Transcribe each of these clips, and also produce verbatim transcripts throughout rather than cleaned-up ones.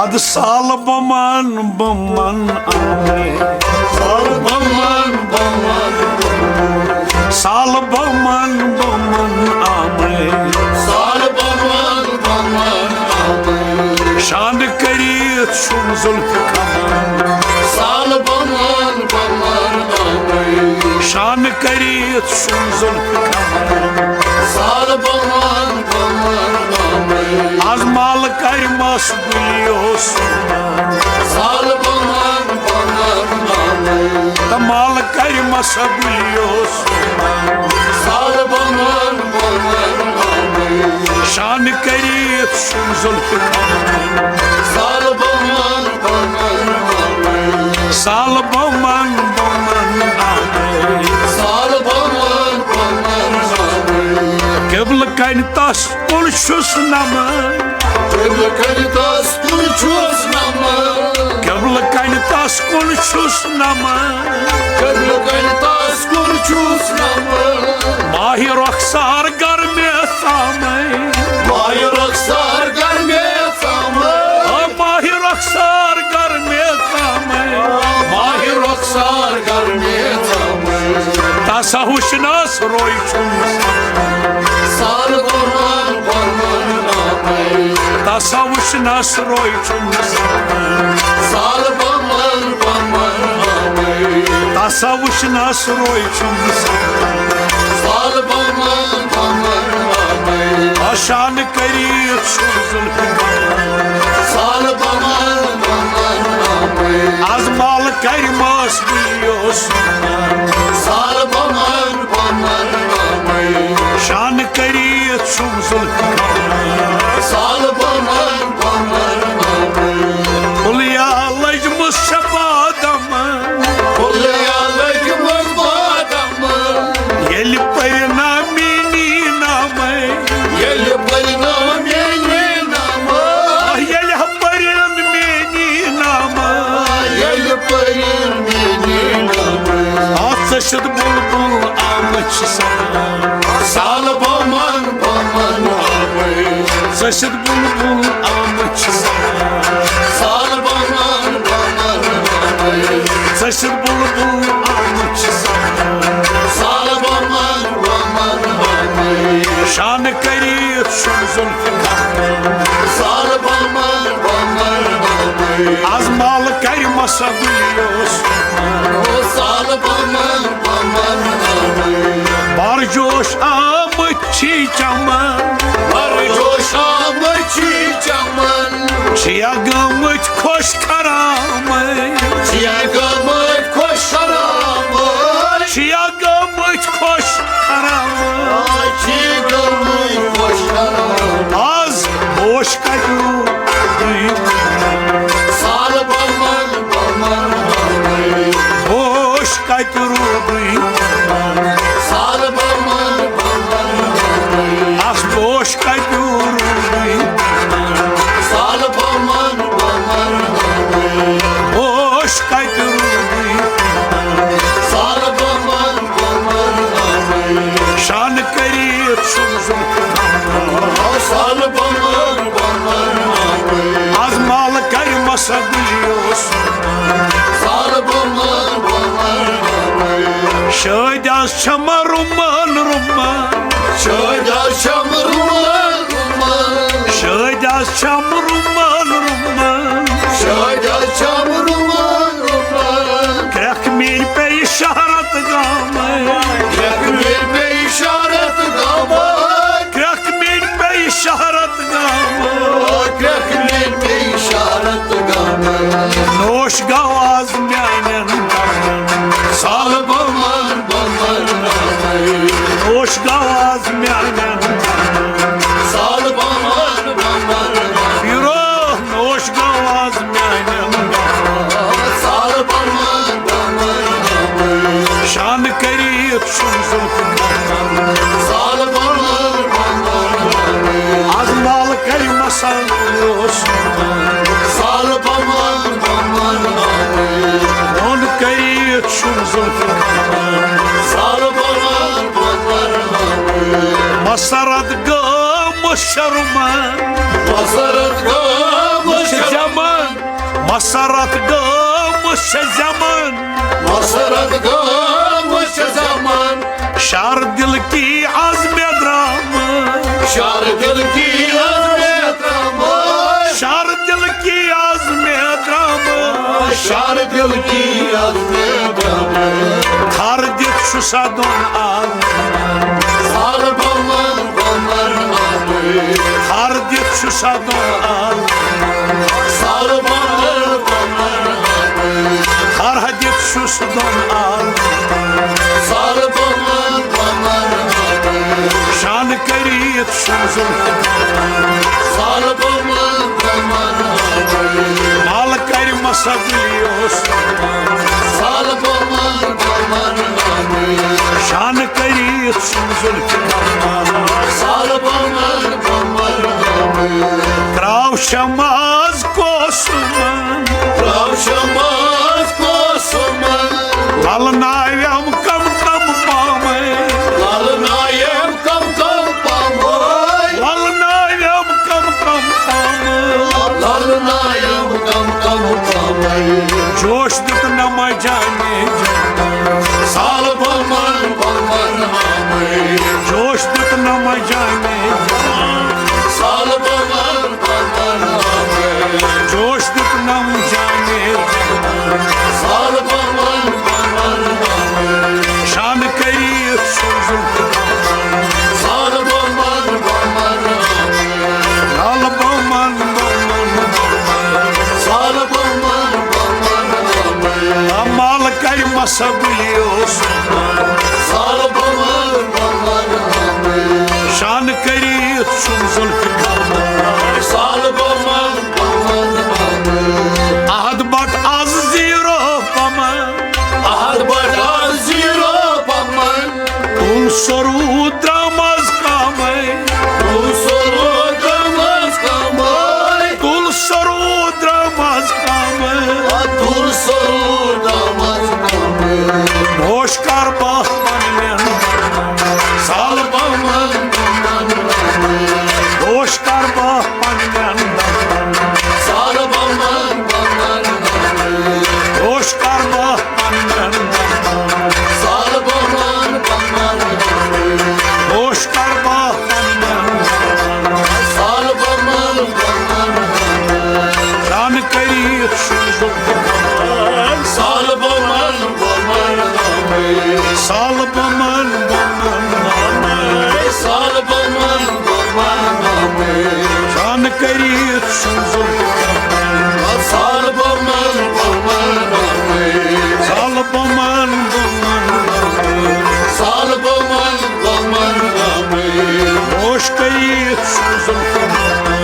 ادٕ سال بمن بمن آمے، سال بمن بمن، سال بمن بمن آمے، سال بمن بمن آمے۔ شان کٔرِتھ چھُم ذوالفقار، سال بمن بمن آمے۔ شان کٔرِتھ چھُم ذوالفقار، سال بمن بمن آمے۔ از مال کرِ مس گُلیو سونا، سال بمن بمن آمے۔ تہٕ مال کرِ مس گُلیو سونا، سال بمن بمن آمے۔ شان کٔرِتھ چھُم ذوالفقار، سال بمن بمن آمے۔ سال بمن بمن آمے۔ سال بمن بمن آمے۔ قبلہٕ کنہِ تس کُن چھُس نمن، قبلہٕ کنہِ تس کُن چھُس نمن، قبلہٕ کنہِ تس کُن چھُس نمن، قبلہٕ کنہِ تس کُن چھُس نمن۔ ماہِ رخسار گر مےٚ ژامے، ماہِ رخسار گر مےٚ ژامے۔ آ، ماہِ رخسار گر مےٚ ژامے، ماہِ رخسار گر مےٚ ژامے۔ تسا وٕچھنس روے چھُم، سال بمن بمن آمے۔ تسا وٕچھنس روے چھُم، سال بمن بمن آمے۔ تسا وٕچھنس روے چھُم، سال بمن بمن آمے۔ شان کٔرِتھ چھُم ذوالفقار، سال بمن بمن آمے۔ از مال کرِ مس گُلیو سونا، سال بمن بمن آمے۔ شان کٔرِتھ چھُم ذوالفقار، سال بمن بمن آمے۔ پُلیا لٔجمٕژ چھےٚ بادامن، پُلیا لٔجمٕژ بادامن۔ ییٚلہِ پرِ نا میٛٲنی نامے، ییٚلہِ پرِ نا میٛٲنی نامے۔ آ، ییٚلہِ پرِ نا میٛٲنی نامے، ییٚلہِ پرِ نا میٛٲنی نامے۔ آ، ژٔسِتھ بُلبُل آمٕژ چھِ سَنا، سال بمن بمن آمے۔ ژٔسِتھ بُلبُل آمٕژ چھِ سَنا، سال بمن بمن آمے۔ ژٔسِتھ بُلبُل آمٕژ چھِ سَنا، سال بمن بمن آمے۔ شان کٔرِتھ چھُم ذوالفقار، سال بمن بمن آمے۔ از مال کرِ مس گُلیو سونا، سال بمن بمن آمے۔ بر جوش آمٕتۍ چھی چمن، بر جوش آمٕتۍ چھی چمن۔ چھِیا گٔمٕتۍ خۄش خرامٕے، چھِیا گٔمٕتۍ خۄش خرامٕے۔ چھِیا گٔمٕتۍ خۄش خرامٕے۔ آ، چھی گٔمٕتۍ خۄش خرامٕے۔ از بوش کتہِ روٗدُے، سال بمن بمن آمے۔ بوش کتہِ روٗدُے، سال بمن بمن آمے۔ از بوش کتہِ روٗدُے، سال بمن بمن آمے۔ بوش کتہِ روٗدُے، سال بمن بمن آمے۔ شان کٔرِتھ چھُم ذوالفقار، سال بمن بمن آمے۔ از مال کرِ مس گُلیو سونا، سال بمن بمن آمے۔ شٲدۍ از چھم رُمن رُمن، شٲدۍ از چھم رُمن رُمن۔ شٲدۍ از چھم رُمن رُمن، شٲدۍ از چھم رُمن رُمن۔ کرٛٮ۪کھ میٛٲنۍ پیٚیہِ شہرت گامے، کرٛٮ۪کھ میٛٲنۍ پیٚیہِ شہرت گامے۔ کرٛٮ۪کھ میٛٲنۍ پیٚیہِ شہرت گامے، کرٛٮ۪کھ میٛٲنۍ پیٚیہِ شہرت گامے۔ نوش گوٚو از میٛانٮ۪ن غمن، سال بمن بمن آمے۔ نوش گوٚو از میٛانٮ۪ن غمن، سال بمن بمن آمے۔ پیٖرو، نوش گوٚو از میٛانٮ۪ن غمن، سال بمن بمن آمے۔ شان کٔرِتھ چھُم ذوالفقار، سال بمن بمن آمے۔ از مال کرِ مس گُلیو سونا، سال بمن بمن آمے۔ ووٚن کٔرِتھ چھُم ذوالفقار، سال بمن بمن آمے۔ مسرت گٔمٕژ چھےٚ رُمن، مسرت گٔمٕژ چھےٚ جمع مسرت گٲمٕژ چھےٚ زمان، مسرت گٲمٕژ چھےٚ زمان۔ شر دل کی از مےٚ درٛامٕژ، شر دل کی از مےٚ درٛامٕژ۔ شر دل کی از مےٚ درٛامٕژ، شر دل کی از مےٚ درٛامٕژ۔ تھر دِتھ چھُ سا دۄن آز، سر بمن بمن آمٕتۍ۔ تھر دِتھ چھُ سا دۄن آز، سر بمن بمن آمٕتۍ۔ تھر دِتھ چھُس دۄن آز، سر بمن بمن آمٕتۍ۔ شان کٔرِتھ چھُم ذوالفقار، سر بمن بمن آمٕتۍ۔ مال کرِ مسا دِلی اوس، سر بمن بمن آمٕتۍ۔ شان کٔرِتھ چھُم ذوالفقار، سر بمن بمن آمٕتۍ۔ تراو شماز کوسمن، تراو شماز کوسمن۔ للناویم کم کم پامے، للناویم کم کم پامے۔ للناویم کم کم پامے۔ للناویم کم کم پامے۔ جوش دیُت نہ مجانے جان، سال بمن بمن آمے۔ جوش دیُت نہ مجانے جان، سال بمن بمن آمے۔ جوش دیُت نہ مجانے جان، سال بمن بمن آمے۔ شان کٔرِتھ چھُم ذوالفقار، سال بمن بمن آمے۔ لال بمن بمن آمے۔ سال بمن بمن آمے۔ مال کرِ مسا دِلی اوس، سال بمن بمن آمے۔ شان کٔرِتھ چھُم ذوالفقار، سال بمن بمن آمے۔ احد بٹ از زیٖرو بمن، احد بٹ از زیٖرو بمن۔ تُل سرود درٛامز کامے، تُل سرود درٛامز کامے۔ تُل سرود درٛامز کامے، تُل سرود درٛامز کامے۔ بوش کر بہٕ پننٮ۪ن، سال بمن بمن آمے۔ بوش کر بہٕ پننٮ۪ن، سال بمن بمن آمے۔ بوش کر بہٕ پننٮ۪ن، سال بمن بمن آمے۔ بوش کر بہٕ پننٮ۪ن، سال بمن بمن آمے۔ شان کٔرِتھ چھُم ذوالفقار، سال بمن بمن آمے۔ سال بمن بمن آمے۔ سال بمن بمن آمے۔ شان کٔرِتھ چھُم ذوالفقار، سال بمن بمن آمے۔ سال بمن بمن آمے۔ سال بمن بمن آمے۔ بوش کٔرِتھ چھُم ذوالفقار،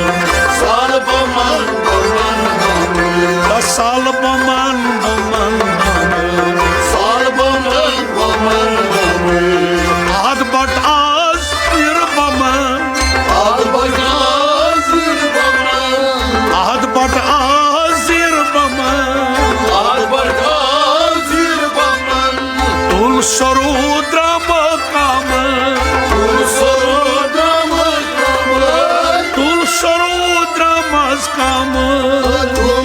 سال بمن بمن آمے۔ سال بمن بمن آمے۔ سال بمن بمن آمے۔ احد بٹ از زیٖرو بمن، احد بٹ از زیٖرو بمن۔ احد بٹ از زیٖرو بمن۔ احد بٹ از زیٖرو بمن۔ تُل سرود درٛامز کامے، تُل سرود درٛامز کامے۔ تُل سرود درٛامز کامے۔